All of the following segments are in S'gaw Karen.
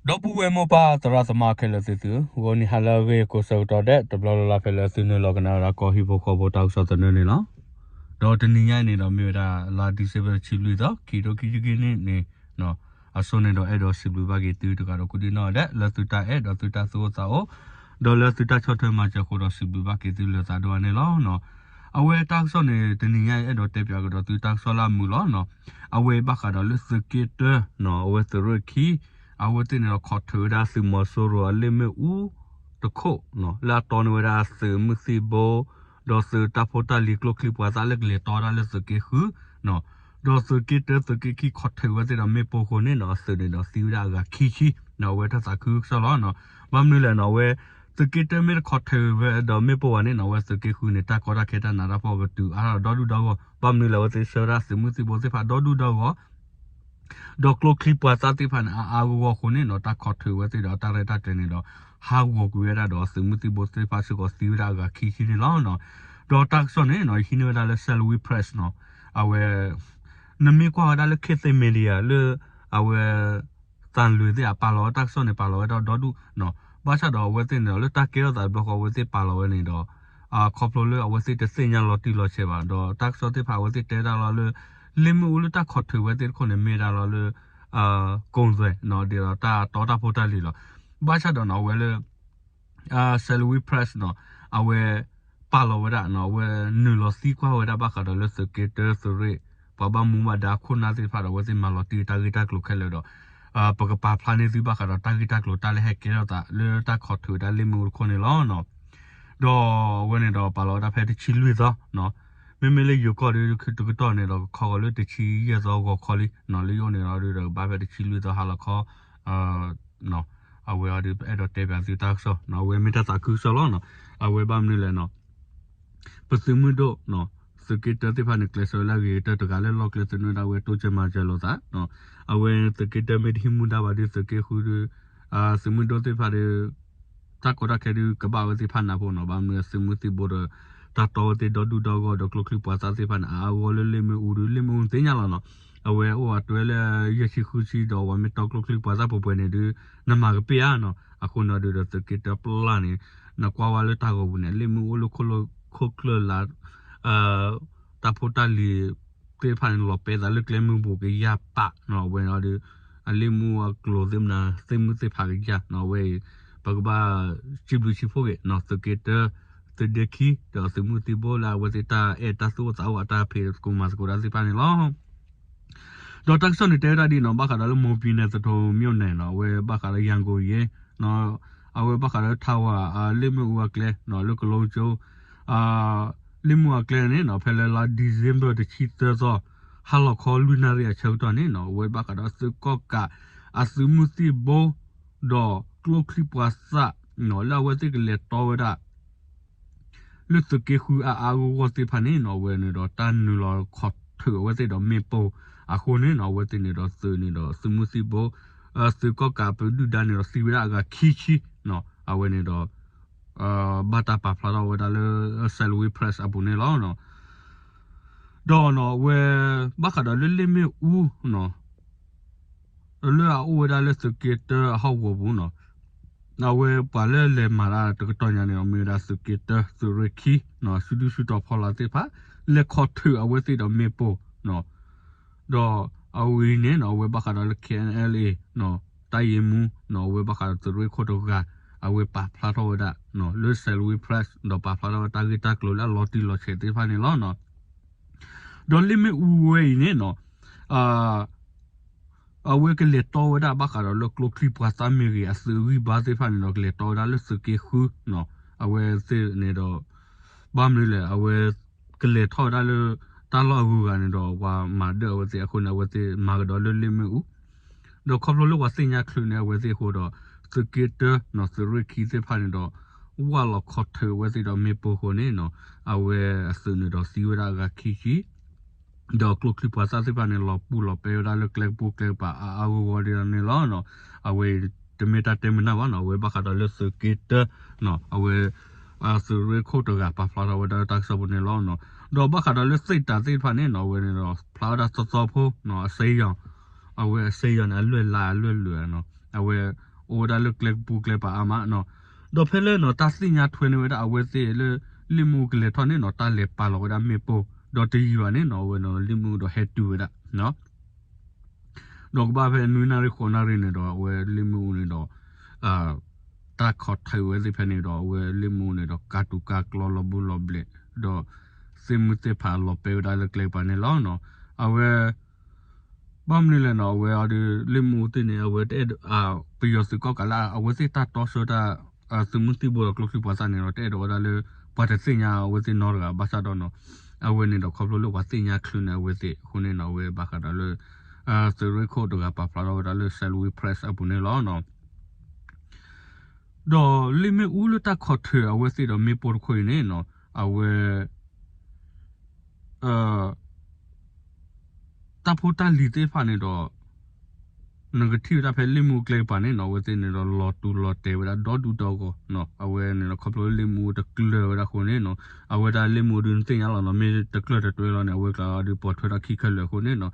ဒီပုၢ်ဝဲၢ်မိၢ်ပၢ်သရၣ်သမါခဲလၢာ်သုသု, ဂီၤနံၤဟါလၢအဂ့ၤကိးဆၢကတီၢ်ဒဲး တဘျီလၢ်လၢ်ဖဲလၢသုနုာ်လီၤကနၣ်ဝဲဒၣ်ကီၢ်ဟံၣ်ဖိဃီဖိတၢ်ကစီၣ်သနၢၣ်န့ၣ်လီၤ. ဒီးတနံၤညါအံၤန့ၣ်ဒီး မ့ၢ်ဝဲဒၣ်လါ December တဆံလွံၢ်သီ ခံကထိခံဆံခံနံၣ်န့ၣ် အစိန့ၣ်ဒီးအဲၣ်ဒိးစံးဘျုးဘၣ်က့ၤသုတဂၤဒီးကိးဒံနီၢ်ဒဲး လၢသုတၢ်အဲၣ်ဒီးသုတၢ်သူၣ်အိၣ်သးအိၣ် ဒီးလၢသုတၢ်ဆီၣ်ထွဲမၤစၢၤအဃိဒီးစံးဘျုးဘၣ်က့ၤသုလၢသးဒိၣ်အါန့ၣ်လီၤ. အဝဲတၢ်ကစီၣ်န့ၣ် တနံၤညါအံၤအဲၣ်ဒိးတဲပၠးကဒီးသုတၢ်ကစီၣ်လၢအမုာ်လီၤ. အဝဲဘၣ်ဃးဒီးလၢသုးက့တၢ အဝဲသုးရ့ၣ်ခံ အဝဲသ့ၣ်န့ၣ်ဒီးခီၣ်ထၢၣ်ဝဲဒၣ်သုးမီၤစိရိၤအလ့ၣ်မ့ၣ်အူတခိၣ် လၢအတီန့ၢ်ဝဲဒၣ်သုးမုၢ်သံၣ်ဘိ ဒီးသုးတၢ်ဖိတၢ်လံၤကျိချံပှၤသၣ်လၢကလဲၤတီဝဲဒၣ်လၢသုးက့ဃု ဒီးသုးက့တၢသုးက့ခံခီၣ်ထၢၣ်ဝဲသ့ၣ်ဒီးမ့ၣ်ပိၢ်အဃိန့ၣ်နီၤ အသုးန့ၣ်ဒီးသံဝဲဒၣ်အဂၤခံဆံနီၤ အဝဲတၢ်သးခုကစီၣ်လီၤ. ဘၣ်မနုၤလဲၣ်နီၤ အဝဲ သုးက့တၢမ့ၢ်တခီၣ်ထၢၣ်ဝဲဒီးမ့ၣ်ပိၢ်ဘၣ်န့ၣ်နီၤ အဝဲသုးက့ဃုန့ၣ် တၢ်ကီတၢ်ခဲတၢ်နးတၢ်ဖှီၣ်ကတုၤအါထီၣ်ဒီဒူၣ်ဒီဂီၢ် ဘၣ်မနုၤလဲၣ် အဝဲသ့ၣ်ဆှၢဝဲဒၣ်သုးမုၢ်သံၣ်ဘိသ့ၣ်တဖၣ်ဒီဒူၣ်ဒီဂီၢ် ဒီးကျိချံပှၤသၣ်သ့ၣ်တဖၣ်န့ၣ် အါအါဂီၢ်ဂီၢ်အဃိန့ၣ်နီၤ တၢ်ခီၣ်ထၢၣ်ဝဲသ့ၣ်ဒီးတၢ်ရဲၣ်တၢ်ကျဲၤန့ၣ်ဒီး ဟးဂီၤကွံာ်ဝဲဒၣ်ဒီးသုးမုၢ်သံၣ်ဘိသ့ၣ်တဖၣ်စ့ၢ်ကီးသံဝဲဒၣ်အဂၤခံဆံန့ၣ်လီၤ. ဒီးတၢ်ကစီၣ်န့ၣ်နီၤ ယဟံးန့ၢ်ဝဲဒၣ်လၢ Salween Press နီၤ အဝဲ နမ့ၢ်ကွၢ်ဝဲဒၣ်လၢ Khit Thit Media လၢ အဝဲ သံလွင်သ့ၣ်အပာ်လီၤဝဲတၢ်ကစီၣ်န့ၣ် ပာ်လီၤဝဲဒၣ်ဒီဒူၣ်နီၤ ဘၣ်ဆၣ်ဒီးအဝဲသ့ၣ်န့ၣ်ဒီး လၢတၢ်ကဲထီၣ်သးတဘျီဃီ အဝဲသ့ၣ်ပာ်လီၤဝဲန့ၣ်ဒီး ခီဖျိလၢအဝဲသ့ၣ်တသ့ၣ်ညါလီၤတံၢ်လီၤဆဲးဘၣ် ဒီးတၢ်ကစီၣ်သ့ၣ်တဖၣ်အဝဲသ့ၣ်တဲဒၣ်လီၤလၢ လ့ၣ်မ့ၣ်အူလၢတၢ်ခီၣ်ထၢၣ်ဝဲသ့ၣ်တခိၣ်န့ၣ် မ့ၢ်ဒၣ်လီၤလၢ ကိၣ်သွဲးနီၤ ဒ်သိးတၢ်တီတၢ်ဖိတၢ်လံၤလီၤ. ဘၣ်ဆၣ်ဒီးနီၤ အဝဲလၢ Salween Press နီၤ အဝဲ ပာ်လီၤဝဲဒၣ်နီၤ အဝဲနုာ်လီၤသံကွၢ်ဝဲဒၣ်ဘၣ်ဃးဒီးလၢသုးက့တၢသုးရ့ၣ် ပှၤဘၣ်မူဘၣ်ဒါခိၣ်နၢ်သ့ၣ်တဖၣ်ဒီး အဝဲသ့ၣ်မၤလီၤတံၢ်တၢ်ဂ့ၢ်တၢ်ကျိၤခဲလၢာ်ဒီး ပကပာ်ဖျါန့ၢ်သုဘၣ်ဃးဒီးတၢ်ဂ့ၢ်တၢ်ကျိၤတၢ်လၢဟဲကဲထီၣ်သးလၢတၢ်ခီၣ်ထၢၣ်ဝဲဒၣ်လ့ၣ်မ့ၣ်အူတခိၣ်န့ၣ်လီၤ. ဒီးအဝဲန့ၣ်ဒီးပာ်လီၤဝဲဒၣ်ဖဲတဆံလွံၢ်သီနီၤ မ့မ့ၢ်လၢယိၤကီၢ်ဒုးတကတီၢ်န့ၣ်ဒီး ကခီဂီၤလၢတဆံယဲၢ်သီဂီၤခီလံနီၤ လၢယအိၣ်န့ၣ်ဒီးဒုးဒီးကဘၣ်ဖဲတဆံလွံၢ်သီဟါလီၤခီ အဝဲအံၤဒုးအဲၣ်ဒိးတဲပၠးသုတၢ်ကစီၣ်နီၤ အဝဲမ့ၢ်တၢ်သးခုကစီၣ်လီၤနီၤ အဝဲဘၣ်မနုၤလဲၣ်နီၤ ပသုးမုၢ်ဒိၣ်နီၤ သုးက့တၢသ့ၣ်တဖၣ်န့ၣ် ကျဲးစၢးဝဲလၢအဂ့ၤကတၢၢ်တဂၤလၢလီၢ်ကျဲသနၢၣ်ဒၣ်ဝဲတိစၢၤမၤစၢၤလိာ်သးနီၤ အဝဲသုးက့တၢမ့ၢ်တဟံးမူဒါဘၣ်ဒီးသုးက့ဃုဒုး သုးမုၢ်ဒိၣ်သ့ၣ်တဖၣ်ဒီး တၢ်ကီတၢ်ခဲဒုးကဘၣ်ဝဲသ့ၣ်တဖၣ်နၢ်ဖိနီၤ ဘၣ်မနုၤသုးမုၢ်သံၣ်ဘိဒီး တၢ်တီဝဲသ့ၣ်ဒီဒူၣ်ဒီဂီၢ်ဒီးကျိချံပှၤသၣ်သ့ၣ်တဖၣ်န့ၣ် အါအါဂီၢ်ဂီၢ်လၢလ့ၣ်မ့ၣ်အူဒုး လ့ၣ်မ့ၣ်အူန့ၣ်သ့ၣ်ညါလီၤနီၤ အဝဲအိၣ်အတွဲလၢယဲၢ်ဆံဃုဆံဒီး ပှၤမ့ၢ်တီကျိချံပှၤသၣ်ပှဲၤပှဲၤန့ၣ်ဒုး နမၤကပ့ၢ်ဧါနီၤ အဃိန့ၣ်ဒုးဒီးသုးက့တၢပျၢ်န့ၣ် နကွၢ်ဝဲလၢတၢ်ဂီၤပူၤန့ၣ် လ့ၣ်မ့ၣ်အူအိၣ်လၢခိၣ်လၢ ခိၣ်ကျၢၢ်လၢ တၢ်ဖိတၢ်လံၤသ့ၣ်တဖၣ်န့ၣ် လီၤပဲသးလၢကျဲမုၢ်ပူၤကယၢ်ပာ်နီၤ အဝဲန့ၣ်ဒီး အလ့ၣ်မ့ၣ်အူအကျိၤသ့ၣ်မနုၤသ့ၣ်မုၢ်သ့ၣ်ဖးကယၢ်နီၤ အဝဲအံၤ ပကဘၣ်စံးဘျုးစံးဖှိၣ်က့ၤနီၤ သုးက့တၢ သုးဒ့ခံ ဒီးသုးမုၢ်သံၣ်ဘိလၢအဝဲသ့ၣ်တၢ်အဲၣ်တၢ်သူၣ်အိၣ်သးအိၣ်အတၢ်ဖံးသကိးမၤသကိးတၢ်သ့ၣ်တဖၣ်န့ၣ်လီၤ. ဒီးတၢ်ကစီၣ်န့ၣ်တဲဝဲဒၣ်ဒ်နီၤ ဘၣ်ဃးဒီးလၢ မိၢ်ပံၤနဲၣ်သထိး မိၢ်နဲၣ်နီၤ အဝဲဘၣ်ဃးဒီး ရန်ကုန်ရဲ အဝဲဘၣ်ဃးဒီး tower လ့ၣ်မ့ၣ်အူအကျဲနီၤ လၢကလိကၠိ လ့ၣ်မ့ၣ်အူအကျဲန့ၣ်နီၤ ဖဲလၢလါ December တဆံသၢသီ ဟါလီၤခီလွံၢ်နၣ်ရံၣ်အဆၢကတီၢ်န့ၣ်နီၤ အဝဲဘၣ်ဃးဒီးသုးကီၣ်ကး အသုးမုၢ်သံၣ်ဘိ ဒီးကျိချံပှၤသၣ်နီၤ လၢအဝဲသ့ၣ်ကလဲၤတီဝဲဒၣ် လၢသုးက့ဃုအါအါဂီၢ်ဂီၢ်သ့ၣ်တဖၣ်န့ၣ်နီၤ အဝဲန့ၣ်ဒီးတၢ်နုာ်လီၤခီၣ်ထၢၣ်အဝဲသ့ၣ်ဒီးမ့ၣ်ပိၢ်အဃိန့ၣ်နီၤ အဝဲသ့ၣ်န့ၣ်ဒီးသုးန့ၣ်ဒီးသုးမုၢ်သံၣ်ဘိ သုးကီၣ်ကးပဒုၣ်ဒါန့ၣ်ဒီးသံဝဲဒၣ်အဂၤခံဆံနီၤ အဝဲန့ၣ်ဒီး ဘၣ်တၢ်ပာ်ဖျါထီၣ်ဝဲဒၣ်လၢ Salween Press အပူၤန့ၣ်လီၤ. ဒီးနီၤ အဝဲ ဘၣ်ဃးဒီးလၢလ့ၣ်မ့ၣ်အူနီၤ လၢအအိၣ်ဝဲဒၣ်လၢသုးက့တၢအဟီၣ်ကဝီၤပူၤနီၤ အဝဲပှၤလၢလဲၤမၤတၢ်တကတီၢ်ညါန့ၣ် မ့ၢ်ဝဲဒၣ်သုးက့တၢ သုးရ့ၣ်ခံနီၤ စုဒုၣ်စုတီၤဖီလာ်သ့ၣ်တဖၣ် လဲၤခီၣ်ထၢၣ်အဝဲသ့ၣ်ဒီးမ့ၣ်ပိၢ်နီၤ ဒီးအဝဲအံၤန့ၣ်နီၤ အဝဲဘၣ်ဃးဒီးလၢ K N L A နီၤ တၢ်ယ့မူနီၤ အဝဲဘၣ်ဃးဒီးသုးရ့ၣ်ခိၣ်တဂၤ အဝဲပာ်ဖျါထီၣ်ဝဲဒၣ်နီၤ လၢ Salween Press ဒီးပာ်ဖျါထီၣ်ဝဲတၢ်ဂ့ၢ်တၢ်ကျိၤလၢအလီၤတံၢ်လီၤဆဲးသ့ၣ်တဖၣ်န့ၣ်လီၤ. ဒီးလ့ၣ်မ့ၣ်အူဝဲအံၤန့ၣ်နီၤ အဝဲကလဲၤတီဝဲဒၣ်ဘၣ်ဃးဒီးလၢကျိချံပှၤသၣ်မ့ၢ်ဂ့ၤ အသုးဂံၢ်ဘါသ့ၣ်တဖၣ်န့ၣ်ဒီး ကလဲၤတီဝဲဒၣ်လၢသုးက့ဃုနီၤ အဝဲသ့ၣ်န့ၣ်ဒီး ဘၣ်မနုၤလဲၣ် အဝဲကလဲၤထီၣ်ဝဲဒၣ်လၢ တၢ်လီၢ်အဂုၤအဂၤန့ၣ်ဒီး ပှၤမၤဒၢၣ်အဝဲသ့ၣ်အဃိန့ၣ် အဝဲသ့ၣ်မၤကဒီးလၢလ့ၣ်မ့ၣ်အူ ဒီးခီဖျိလၢပှၤသ့ၣ်ညါချုးန့ၢ်အဝဲသ့ၣ်အဃိဒီး သုးက့တၢနီၤ သုးရ့ၣ်ခံသ့ၣ်တဖၣ်န့ၣ်ဒီး ဝၢ်လီၤခီၣ်ထၢၣ်အဝဲသ့ၣ်ဒီးမ့ၣ်ပိၢ်အဃိန့ၣ်နီၤ အဝဲအသုးန့ၣ်ဒီးသံဝဲဒၣ်အဂၤခံဆံ ဒီးကျိချံပှၤသၣ်သ့ၣ်တဖၣ်န့ၣ် လီၤပူၤလီၤပဲဝဲဒၣ်လၢကျဲကပိၢ်ကျဲကပၤအါအါဂီၢ်ဂီၢ်ဒ်န့ၣ်လီၤ. အဝဲတမ့ၢ်တၢ်တဲမုာ်နၢ်ဘၣ်နီၤ အဝဲဘၣ်ဃးဒီးလၢသုးက့တၢနီၤ အဝဲ သုးရ့ၣ်ခိၣ်တဂၤပာ်ဖျါထီၣ်ဝဲဒၣ်တၢ်ကစီၣ်ပူၤန့ၣ်လီၤ. ဒီးဘၣ်ဃးဒီးလၢသ့ၣ်တၢ်သ့ၣ်တဖၣ်န့ၣ်နီၤ အဝဲန့ၣ်ဒီးဖျါဝဲဒၣ်သီသီဖိနီၤ အစ့ယီၤ အဝဲအစ့ယီၤန့ၣ် အလွဲၢ်လါအလွဲၢ်လွဲၢ်နီၤ အဝဲ အိၣ်ဝဲဒၣ်လၢကျဲကပူၤကျဲပၤအါမးနီၤ. ဒီးဖဲလၢနီၤ တၢ်သ့ၣ်ညါထွဲန့ၢ်ဝဲဒၣ်အဝဲသ့ၣ်လၢ လ့ၣ်မ့ၣ်အူကလဲၤထီၣ်န့ၣ်နီၤ တၢ်လဲၤပာ်လီၤဝဲဒၣ်မ့ၣ်ပိၢ် ဒီးတယံာ်ဘၣ်န့ၣ်နီၤ အဝဲနီၤ လ့ၣ်မ့ၣ်အူဒီးဟဲတုၤဝဲဒၣ် ဒီးကဘၣ်ဖဲနွံနၣ်ရံၣ်ဃိးနၣ်ရံၣ်န့ၣ်ဒီး အဝဲလ့ၣ်မ့ၣ်အူန့ၣ်ဒီး တၢ်ခိးထုးဝဲသ့ၣ်ဖဲန့ၣ်ဒီး အဝဲလ့ၣ်မ့ၣ်အူန့ၣ်ဒီး ကါတူၤကါကျီလီၤဘိလီၤဘျဲး ဒီးသ့ၣ်မုၢ်သ့ၣ်ဖးလီၤပဲာ်ဝဲဒၣ်လၢကျဲကပၤန့ၣ်လီၤ. အဝဲ ဘၣ်မနုၤလဲၣ်နီၤ အဝဲအီၤဒုး လ့ၣ်မ့ၣ်အူသ့ၣ်န့ၣ် အဝဲတအဲၣ်ဒိး ပယီၤသုးကီၣ်ကးလၢအဝဲသ့ၣ်တၢ်တီဆှၢတၢ် သုးမုၢ်သံၣ်ဘိဒီးကျိချံပှၤသၣ်န့ၣ်ဒီး တအဲၣ်ဒိးဝဲဒၣ်လၢ ပှၤတသ့ၣ်ညါအဝဲသ့ၣ်နီတဂၤ ဘၣ်ဆၣ်ဒီးနီၤ အဝဲန့ၣ်ဒီးခီဖျိလၢပှၤသ့ၣ်ညါချုးန့ၢ်အဝဲသ့ၣ် အဃိန့ၣ်နီၤ အဝဲဘၣ်ဃးဒီးလၢ သုးရ့ၣ်ခိၣ်တဂၤပာ်ဖျါထီၣ်ဝဲဒၣ်လၢ Salween Press အပူၤန့ၣ်လီၤ. ဒီးလ့ၣ်မ့ၣ်အူလၢတၢ်ခိးထုးအဝဲသ့ၣ်ဒီးမ့ၣ်ပိၢ်တခိၣ်အံၤန့ၣ်နီၤ အဝဲ တၢ်ဖိတၢ်လံၤသ့ၣ်တဖၣ်န့ၣ်ဒီး နကထံၣ်ဝဲဒၣ်ဖဲလ့ၣ်မ့ၣ်အူကျဲကပၤန့ၣ်နီၤ အဝဲသ့ၣ်န့ၣ်ဒီးလီၤတူာ်လီၤတဲာ်ဝဲဒၣ်ဒီဒူၣ်ဒီဂီၢ်နီၤ အဝဲန့ၣ်ဒီးခီဖျိလၢလ့ၣ်မ့ၣ်အူတကျၢၤဝဲဒၣ်အဃိန့ၣ်နီၤ အဝဲဒၣ်လ့ၣ်မ့ၣ်အူဒုးနသ့ၣ်ညါလီၤနီၤ မ့ၢ်တကျၢၤတတွဲလီၤန့ၣ် အဝဲကျးအီၤဒုးပိာ်ထွဲထီၣ်ခံခဲလၢာ်အဃိန့ၣ်နီၤ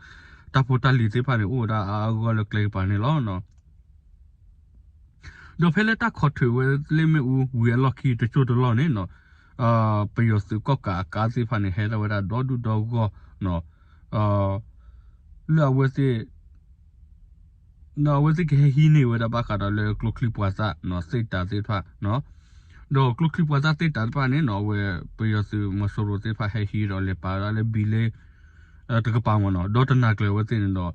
တၢ်ဖိတၢ်လံၤသ့ၣ်တဖၣ်န့ၣ် အိၣ်ဝဲဒၣ်အါအါဂီၢ်ဂီၢ်လၢကျဲကပၤန့ၣ်လီၤ. ဒီးဖဲလၢတၢ်ခိးထုးဝဲလ့ၣ်မ့ၣ်အူဝံၤအလီၢ်ခံတစိၢ်တလီၢ်န့ၣ်နီၤ ပယီၤသုးကီၣ်ကးအကါသ့ၣ်တဖၣ်န့ၣ် ဟဲထီၣ်ဝဲဒၣ်ဒီဒူၣ်ဒီဂီၢ်နီၤ လၢအဝဲသ့ၣ် ဒီးအဝဲသ့ၣ်ကဟဲဟံးန့ၢ်ဝဲဒၣ်ဘၣ်ဃးဒီးလၢကျိချံပှၤသၣ်နီၤ သ့ၣ်တၢ်သ့ၣ်တဖၣ်နီၤ ဒီးကျိချံပှၤသၣ်သ့ၣ်တၢ်တဖၣ်န့ၣ်နီၤ အဝဲပယီၤသုးမီၤစိရိၤသ့ၣ်တဖၣ်ဟဲဟံးဒီးလဲၤပာ်ဝဲဒၣ်လၢဘံလ့ တကပၤမ့ၢ်နီၤ ဒီတနၤကျၢၤအဝဲသ့ၣ်န့ၣ်ဒီး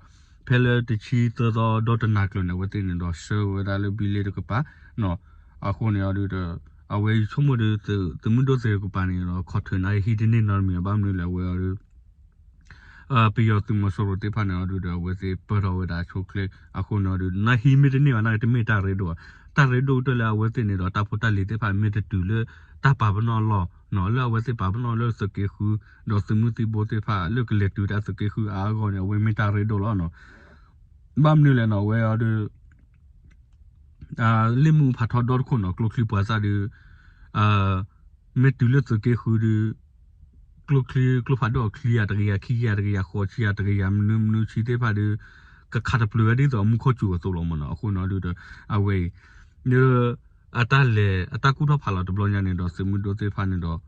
ဖဲလၢတဆံသၢသီဒီတနၤကျၢၤန့ၣ် အဝဲသ့ၣ်န့ၣ်ဒီးဆှၢဝဲဒၣ်လၢဘံလ့တကပၤနီၤ အဃိန့ၣ်အီၤဒုးဒီး အဝဲယဆိကမိၣ်ဒုး သုးမုၢ်ဒိၣ်သ့ၣ်တကပၤန့ၣ်ဒီး ခိးထုးန့ၢ်ဟံးတန့ၢ်နီတမံၤ ဘၣ်မနုၤလဲၣ် အဝဲအီၤဒုး ပယီၤသုးမီၤစိရိၤသ့ၣ်တဖၣ်န့ၣ်အီၤဒုးဒီး အဝဲသ့ၣ်ပၢၢ်ထီၣ်ဝဲဒၣ်အဆိအချ့ အဃိန့ၣ်အီၤဒုး နဟံးမ့ၢ်တန့ၢ်ဘၣ် နကတမ့ၢ်တၢ်ရ့ဒိၣ်ဘၣ် တၢ်ရ့ဒိၣ်ကတၢၢ်လၢအဝဲသ့ၣ်န့ၣ်ဒီး တၢ်ဖိတၢ်လံၤသ့ၣ်တဖၣ်မ့ၢ်တတုၤလၢတၢ်ပာ်ပနီၣ်အလီၢ်နီၤ လၢအဝဲသ့ၣ်ပာ်ပနီၣ်လၢသုးက့ဃု ဒီးသုးမုၢ်သံၣ်ဘိသ့ၣ်တဖၣ် လၢကလဲၤတုၤတၢ်သုးက့ဃုအါအါဂီၢ်န့ၣ် အဝဲမ့ၢ်တၢ်ရ့ဒိၣ်လီၤနီၤ ဘၣ်မနုၤလဲၣ်နီၤ အဝဲအီၤဒုး လ့ၣ်မ့ၣ်အူဖးထီဒီတခိၣ်နီၤ ကျိချံပှၤသၣ်ဒုး မ့ၢ်တုၤလၢသုးက့ဃုဒုး ကျိချံကျိဖးဒိၣ်အချံဂၤတကယၤခံကယၤတကယၤဃိးဆံဂၤတကယၤမနုၤမနုၤဆံသ့ၣ်တဖၣ်ဒုး ကခးတပျုာ်ဝဲဒ်သိးအမူခိၣ်စူၤအသိးလီၤမ့ၢ်နီၤ အဃိန့ၣ်ဒုးဒီး အဝဲအံၤ လၢ အတၢ်လဲၤ အတၢ်ကူၣ်ထီၣ်ဖးလီၤတဘျီညါန့ၣ်ဒီး သုးမုၢ်ဒိၣ်သ့ၣ်တဖၣ်န့ၣ်ဒီး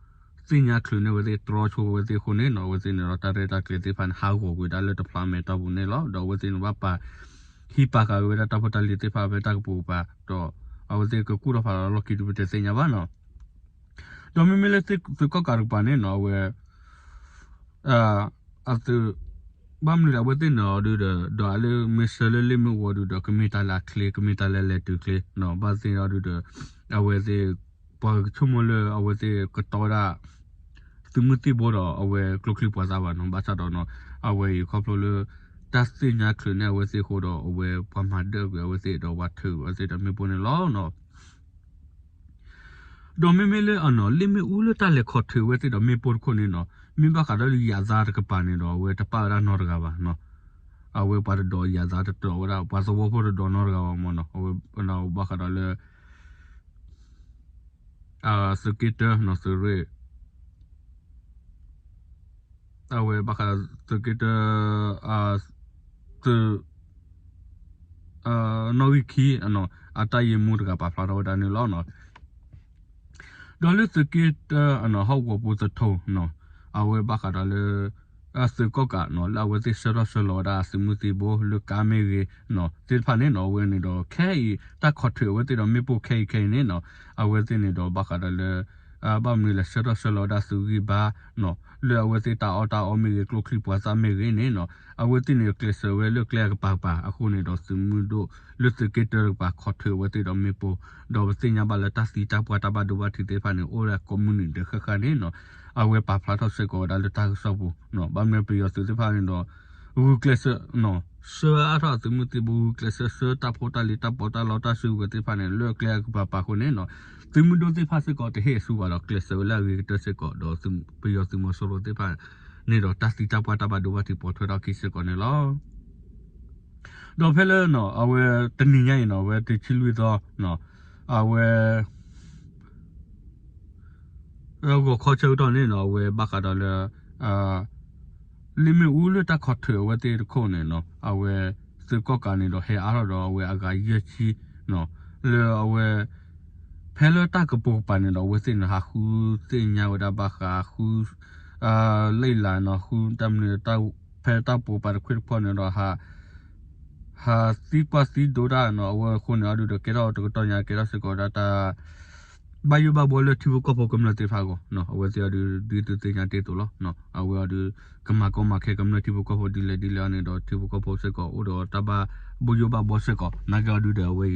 သ့ၣ်ညါချုးန့ၢ်ဝဲသ့ၣ် တြီဆိဝဲသ့ၣ်အဃိန့ၣ်နီၤ အဝဲသ့ၣ်န့ၣ်ဒီး တၢ်ရဲၣ်တၢ်ကျဲၤသ့ၣ်တဖၣ်န့ၣ် ဟးဂီၤကွံာ်ဒၣ်လၢတဖျါမဲာ်တီၢ်ပူၤန့ၣ်လီၤ. ဒီးအဝဲသ့ၣ်န့ၣ်ဘၣ်ပာ် ဟံးပာ်ဃာ်က့ၤဝဲဒၣ်တၢ်ဖိတၢ်လံၤသ့ၣ်တဖၣ်ဖဲတၢ်ကပိာ်ကပၤ ဒီး အဝဲသ့ၣ်ကကူၣ်ထီၣ်ဖးလီၤလီၢ်ခံဒုးပတသ့ၣ်ညါဘၣ်နီၤ. ဒီးမ့မ့ၢ်လၢသုးကီၣ်ကးတကပၤန့ၣ်နီၤ အဝဲ အသုး ဘၣ်မနုၤဒီးအဝဲသ့ၣ်န့ၣ်အီၤဒုးဒီး ဒီးအလၢမ့ၢ်ဆှၢလၢလ့ၣ်မ့ၣ်အူအီၤဒုးဒီး ကမ့ၢ်တၢ်လၢအချ့ ကမ့ၢ်တၢ်လၢလဲၤတုၤချ့နီၤ ဘၣ်သ့ၣ်အီၤဒုးဒီး အဝဲသ့ၣ် ပှၤကဆိကမိၣ်လၢအဝဲသ့ၣ်ကတီဝဲဒၣ် သုးမုၢ်သံၣ်ဘိဒီးအဝဲကျိချံပှၤသၣ်ဘၣ်နီၤ ဘၣ်ဆၣ်ဒီးနီၤ အဝဲအံၤခီဖျိလၢ တၢ်သ့ၣ်ညါချုးန့ၢ်အဝဲသ့ၣ်အဃိဒီး အဝဲပှၤမၤဒၢကွံာ်အဝဲသ့ၣ်ဒီးပှၤထုးအဝဲသ့ၣ်ဒီးမ့ၣ်ပိၢ်န့ၣ်လီၤနီၤ. ဒီးမ့မ့ၢ်လၢအနီၤ လ့ၣ်မ့ၣ်အူလၢတၢ်လဲၤခိးထုးအဝဲသ့ၣ်ဒီးမ့ၣ်ပိၢ်တခိၣ်န့ၣ်နီၤ မ့ၢ်ဘၣ်ဃးဒီးလၢယၤသးတကပၤန့ၣ်ဒီး အဝဲတပာ်ဝဲဒၣ်နီတဂၤဘၣ်နီၤ. အဝဲပှၤတဒိးယၤသးတဒိးဝဲဒၣ် ပှၤသဝီဖိတဒိးနီတဂၤဘၣ်မ့ၢ်နီၤ အဝဲ ဘၣ်ဃးဒီးလၢ သုးက့တၢနီၤ သုးရ့ၣ် အဝဲဘၣ်ဃးသုးက့တၢ သုး နီၣ်ဂံၢ်ခံ အတၢ်ယံာ်မူတဂၤပာ်ဖျါထီၣ်ဝဲဒၣ်န့ၣ်လီၤနီၤ. ဒီးလၢသုးက့တၢအနီၤ ဟီၣ်ကဝီၤပူၤသထူနီၤ အဝဲဘၣ်ဃးဒီးလၢ သုးကီၣ်ကးနီၤ လၢအဝဲသ့ၣ်ဆှၢထီၣ်ဆှၢလီၤဝဲဒၣ်သုးမုၢ်သံၣ်ဘိလၢကါမ့ၢ်ဂ့ၤနီၤ သ့ၣ်တဖၣ်န့ၣ်နီၤ အဝဲန့ၣ်ဒီးခဲအံၤ တၢ်ခိးထုးအဝဲသ့ၣ်ဒီးမ့ၣ်ပိၢ်ခဲအံၤခဲအံၤန့ၣ်နီၤ အဝဲသ့ၣ်န့ၣ်ဒီးဘၣ်ဃးဒီးလၢ ဘၣ်မနုၤလဲၣ် ဆှၢထီၣ်ဆှၢလီၤဝဲဒၣ်သုးဂံၢ်ဘါနီၤ လၢအဝဲသ့ၣ်တၢ်အီၣ်တၢ်အီမ့ၢ်ဂ့ၤ ကျိချံပှၤသၣ်မ့ၢ်ဂ့ၤန့ၣ်နီၤ အဝဲသ့ၣ်န့ၣ်ကျဲးစၢးဝဲလၢကျဲအကပၤကပၤ အဃိန့ၣ်ဒီးသုးမုၢ်ဒိၣ်လၢသုးက့တၢတကပၤခိးထုးအဝဲသ့ၣ်ဒီးမ့ၣ်ပိၢ် ဒီးပသ့ၣ်ညါဘၣ်လၢတၢ်သံတၢ်ပှၢ်တၢ်ဘၣ်ဒိဘၣ်ထံးသ့ၣ်တဖၣ်န့ၣ် အိၣ်ဝဲဒၣ်ကိးမုၢ်နံၤဒဲးဃၣ်ဃၣ်န့ၣ်နီၤ အဝဲပာ်ဖျါထီၣ်စ့ၢ်ကီးဝဲဒၣ်လၢတၢ်ကစီၣ်ပူၤ ဘၣ်မနုၤပယီၤသုးသ့ၣ်တဖၣ်န့ၣ်ဒီး ဂုာ်ကျဲးစၢး ဆှၢအါထီၣ်အသုးမုၢ်သံၣ်ဘိ ဂုာ်ကျဲးစၢးဆှၢတၢ်ဖိတၢ်လံၤတၢ်ပီးတၢ်လီတၢ်စုကဝဲၤသ့ၣ်တဖၣ်န့ၣ် လၢကျဲအကပၤကပၤအဃိန့ၣ်နီၤ သုးမုၢ်ဒိၣ်သ့ၣ်တဖၣ်စ့ၢ်ကီးတဟ့ၣ်အဆူဘၣ်ဒီးကျဲးစၢးဝဲလၢအဂ့ၤကတၢၢ်စ့ၢ်ကီး ဒီးပယီၤသုးမီၤစိရိၤသ့ၣ်တဖၣ်န့ၣ်ဒီး တၢ်သံတၢ်ပှၢ်တၢ်ဘၣ်ဒိဘၣ်ထံးပိာ်ထွဲထီၣ်အခံစ့ၢ်ကီးန့ၣ်လီၤ. ဒီးဖဲလၢ အဝဲတနံၤညါအံၤနီၤ အဝဲတဆံလွံၢ်သီ အဝဲ ဂီၤခီဆၢကတီၢ်န့ၣ်နီၤ အဝဲဘၣ်ဃးဒီးလၢ လ့ၣ်မ့ၣ်အူလၢတၢ်ခိးထုးအဝဲသ့ၣ်တခိၣ်န့ၣ်နီၤ အဝဲ သုးကီၣ်ကးန့ၣ်ဒီးဟဲအါထီၣ်ဒီးအဝဲအဂၤယဲၢ်ဆံ လၢအဝဲ ဖဲလၢတၢ်ကပိာ်ကပၤန့ၣ်ဒီး အဝဲသ့ၣ်န့ၣ် ဟးဃုသ့ၣ်ညါဝဲဒၣ်ဘၣ်ဃး ဃု လံာ်လၤနီၤ ဃုတၢ်မနုၤ ဖဲတၢ်ပိာ်ကပၤတခွ့ၣ်တဖီန့ၣ်ဒီး ဟးသံကွၢ်သံဒိးတၢ်နီၤ အဝဲအဃိန့ၣ် အဒုဒီးကဲထီၣ်တကတီၢ်ညါ ကဲထီၣ်စ့ၢ်ကီးဒၣ်တၢ် ဘၣ်ယိၣ်ဘၣ်ဘှီလၢထံဖိကီၢ်ဖိကမျၢၢ်သ့ၣ်တဖၣ်အဂီၢ်နီၤ အဝဲသ့ၣ်အဒု ဒ်သုသ့ၣ်ညါတ့ၢ်အသိးလီၤ. အဝဲအဒု ကမၤကီမၤခဲကမျၢၢ်ထံဖိကီၢ်ဖိဒ်လဲၣ်ဒ်လဲၣ်အီၤန့ၣ်ဒီး ထံဖိကီၢ်ဖိစ့ၢ်ကီး အိၣ်ဒီးတၢ်ဘၣ်ဘၣ်ယိၣ်ဘၣ်ဘှီစ့ၢ်ကီး နာ်က့အီၤဒုဒီး အဝဲ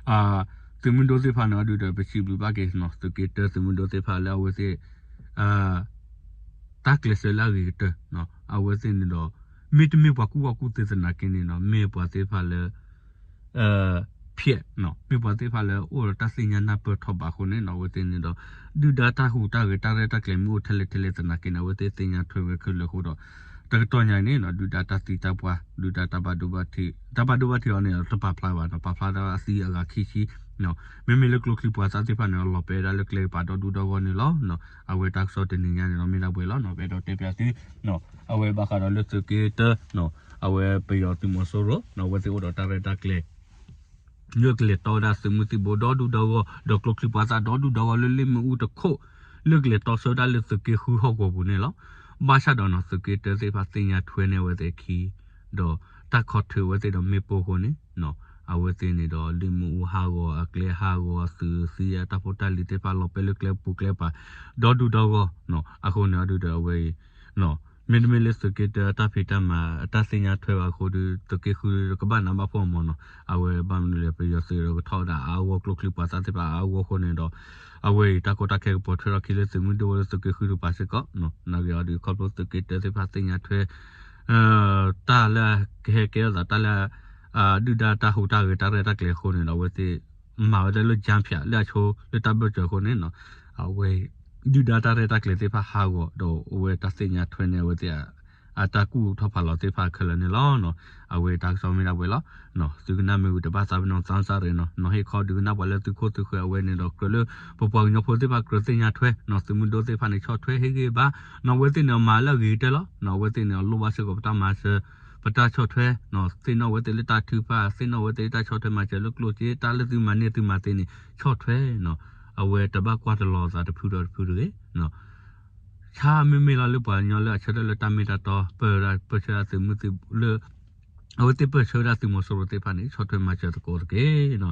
အံၤ သုးမုၢ်ဒိၣ်သ့ၣ်တဖၣ်န့ၣ်အီၤဒုဒီး ပစံးဘျုးဘၣ်က့ၤနီၤ သုးက့တၢ သုးမုၢ်ဒိၣ်သ့ၣ်တဖၣ်လၢအဝဲသ့ၣ် တၢ်ကျဲးစၢးလၢအဂ့ၤကတၢၢ်နီၤ အဝဲသ့ၣ်န့ၣ်ဒီး မ့တမ့ၢ်ပှၤကူၣ်ဘၣ်ကူၣ်သ့သနာ်က့န့ၣ်နီၤ မ့ၢ်ပှၤသ့ၣ်တဖၣ်လၢ ဖျဲးနီၤ မ့ၢ်ပှၤသ့ၣ်တဖၣ်လၢအိၣ်ဒီးတၢ်သ့ၣ်ညါနၢ်ပၢၢ်ထီၣ်ဘးအဃိန့ၣ်နီၤ အဝဲသ့ၣ်န့ၣ်ဒီး ဒုၣ်ဒါတၢ်ဟူးတၢ်ဂဲၤတၢ်ရဲၣ်တၢ်ကျဲၤမ့ၢ်အိၣ်ထဲလဲၣ်ထဲလဲၣ်သနာ်က့န့ၣ် အဝဲသ့ၣ်သ့ၣ်ညါထွဲဝဲခဲလၢာ်အဃိဒီး တကတီၢ်ညါအံၤန့ၣ်နီၤ ဒုၣ်ဒါတၢ်သံတၢ်ပှၢ် ဒုၣ်ဒါတၢ်ဘၣ်ဒိဘၣ်ထံး တၢ်ဘၣ်ဒိဘၣ်ထံးအီၤန့ၣ် တပာ်ဖျါဘၣ်နီၤ ပာ်ဖျါဒၣ်အသံအဂၤခံဆံ မ့မ့ၢ်လၢကျိချံပှၤသၣ်သ့ၣ်တဖၣ်န့ၣ် အလီၤပဲာ်ဝဲဒၣ်လၢကျဲကပၤဒီဒူၣ်ဒီဂီၢ်န့ၣ်လီၤ. အဝဲတၢ်ကစီၣ်တနံၤညါန့ၣ်နီၤ မ့ၢ်ဒၣ်ဝဲလီၤနီၤ ပအဲၣ်ဒိးတဲပၠးသု အဝဲဘၣ်ဃးဒီးလၢသုးက့တၢ အဝဲပယီၤသုးမီၤစိရိၤနီၤ အဝဲသ့ၣ်အိၣ်ဒီးတၢ်ရဲၣ်တၢ်ကျဲၤ လၢကလဲၤတီဝဲဒၣ်သုးမုၢ်သံၣ်ဘိဒီဒူၣ်ဒီဂီၢ် ဒီးကျိချံပှၤသၣ်ဒီဒူၣ်ဒီဂီၢ်လၢလ့ၣ်မ့ၣ်အူတခိၣ် လၢကလဲၤတီဆှၢဝဲဒၣ်လၢသုးက့ဃုဟီၣ်ကဝီၤပူၤန့ၣ်လီၤ. ဘၣ်ဆၣ်ဒီးနီၤ သုးက့တၢသ့ၣ်တဖၣ်သ့ၣ်ညါထွဲန့ၢ်အဝဲသ့ၣ်အခံ ဒီးတၢ်ခီၣ်ထၢၣ်အဝဲသ့ၣ်ဒီးမ့ၣ်ပိၢ်အဃိန့ၣ် အဝဲသ့ၣ်န့ၣ်ဒီးလ့ၣ်မ့ၣ်အူဟးဂီၤ အကျဲဟးဂီၤ အသုးသံ အတၢ်ဖိတၢ်လံၤသ့ၣ်တဖၣ်လီၤပဲလၢကျဲပူၤကျဲပၤ ဒီဒူၣ်ဒီဂီၢ် အဃိန့ၣ်အဒုဒီးအဝဲအံၤ မ့တမ့ၢ်လၢသုးက့တၢအတၢ်ဖံးတၢ်မၤ အတၢ်သ့ၣ်ညါထွဲဘၣ်အဃိဒီး သုးက့ဃုကဘၣ်နးဘၣ်ဖှီၣ်မးနီၤ အဝဲဘၣ်မနုၤလဲၣ် ပယီၤသုးဒီးကထီၣ်ဝဲဒၣ်အါဂီၢ် ကျိချံပှၤသၣ်သ့ၣ်တဖၣ်အါဂီၢ်အဃိန့ၣ်ဒီး အဝဲအံၤတၢ်ကီတၢ်ခဲကပိာ်ထွဲထီၣ်ခံလၢသုးမုၢ်ဒိၣ်ဝဲလၢသုးက့ဃုတကပၤစ့ၢ်ကီး နာ်က့အီၤဒီး ခီဖျိသုးက့တၢသ့ၣ်တဖၣ်သ့ၣ်ညါထွဲ တၢ်လၢကဟဲကဲထီၣ်သး တၢ်လၢ ဒုၣ်ဒါတၢ်ဟူးတၢ်ဂဲၤတၢ်ရဲၣ်တၢ်ကျဲၤအဃိန့ၣ်ဒီး အဝဲသ့ၣ် မၤဝဲဒၣ်လၢ ကၠၢဖၠး လၢအဆိလၢတၢ်ဘၢၣ်စၢၤအဃိန့ၣ် အဝဲ ဒုၣ်ဒါတၢ်ရဲၣ်တၢ်ကျဲၤသ့ၣ်တဖၣ်ဟးဂီၤဒီး အဝဲတၢ်သ့ၣ်ညါထွဲန့ၢ်အဝဲသ့ၣ် အတၢ်ကူၣ်ထီၣ်ဖးလီၤသ့ၣ်တဖၣ်ခဲလၢာ်န့ၣ်လီၤ. အဝဲတၢ်ကစီၣ်မ့ၢ်ဒၣ်ဝဲလီၤ. သုကနၣ်မ့ၢ်ဝံၤတဘၣ်သးပ့ၤနီၣ်သးစၢ်ရ့ၣ်နီၤ နီၤဟ့ၣ်ခီဒုးကနၣ်ပှၤလၢသုခိၣ်သုဃၢၤအဝဲန့ၣ်ဒီး ကြၢးလၢပပှၤကညီဖိသ့ၣ်တဖၣ်ကြၢးသ့ၣ်ညါထွဲနီၤ သုးမုၢ်ဒိၣ်သ့ၣ်တဖၣ်န့ၣ် ဆီၣ်ထွဲဟ့ၣ်ဂံၢ်ဘါနီၤ အဝဲသ့ၣ်န့ၣ် အမၤလၢအဂ့ၤကတၢၢ်လီၤ. အဝဲသ့ၣ်န့ၣ် အလိၣ်ဘၣ်စ့ၢ်ကီးပတၢ်မၤစၢၤ ပတၢ်ဆီၣ်ထွဲ သ့ၣ်နီၣ်ဝဲသ့ၣ်လၢတၢ်ထုကဖၣ် သ့ၣ်နီၣ်ဝဲသ့ၣ်လၢတၢ်ဆီၣ်ထွဲမၤစၢၤလၢကျိၣ်စ့ တၢ်လၢသုမၤန့ၢ်သုမၤသ့န့ၣ် ဆီၣ်ထွဲနီၤ အဝဲတဘၣ်ကွၢ်တလီၤသးတဖုဒီးတဖုတဂ့ၤ ဆါမ့မ့ၢ်လီၤလၢပှၤကညီလၢအဆၢထၢၣ်လၢတၢ်မ့ၢ်တၢ်တီ ပၢၢ်ဝဲဒၣ်ပၢၢ်ဆၢသုးမုၢ်သုးလၢ အဝဲသ့ၣ်ပၢၢ်ဆၢဝဲဒၣ်သုးမီၤစိရိၤသ့ၣ်တဖၣ်န့ၣ် ဆီၣ်ထွဲမၤစၢၤသကိးတက့ၢ်နီၤ.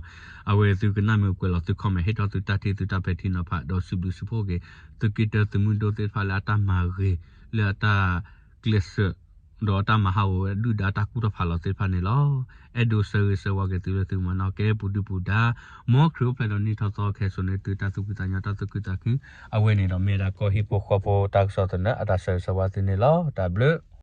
အဝဲသုကနၣ်မ့ၢ်ကွဲးလီၤသု comment ဟ့ၣ်ထီၣ်သုတၢ်ထံၣ်သုတၢ်ပဲာ်ထံနီၤဖး ဒီးစံးဘျုးစံးဖှိၣ်က့ၤ သုးက့တၢသုးမုၢ်ဒိၣ်သ့ၣ်တဖၣ်လၢအတၢ်မၤဂ့ၤ လၢအတၢ်ကျဲးစၢး ဒီးအတၢ်မၤဟးဂီၤဝဲဒုၣ်ဒါတၢ်ကူၣ်ထီၣ်ဖးလီၤသ့ၣ်တဖၣ်န့ၣ်လီၤ. အဲၣ်ဒိးဆၢဂ့ၤဆၢဝါက့ၤသုလၢသုမၤနီၣ်ကဲပူၤဒုပူၤဒါ မ်ခရံာ်အိၣ်ဖျဲၣ်ဒီးနံၣ်ထီၣ်သီခဲစိာ်န့ၣ် သုတၢ်သူၣ်ဖှံသးညီတၢ်သူၣ်ခုသးခု အဝဲန့ၣ်ဒီးမ့ၢ်ဝဲဒၣ်ကီၢ်ဟံၣ်ဖိဃီဖိတၢ်ကစီၣ်သနၢၣ် အတၢ်ဆၢဂ့ၤဆၢဝါသုန့ၣ်လီၤ. တၢ်ဘျုး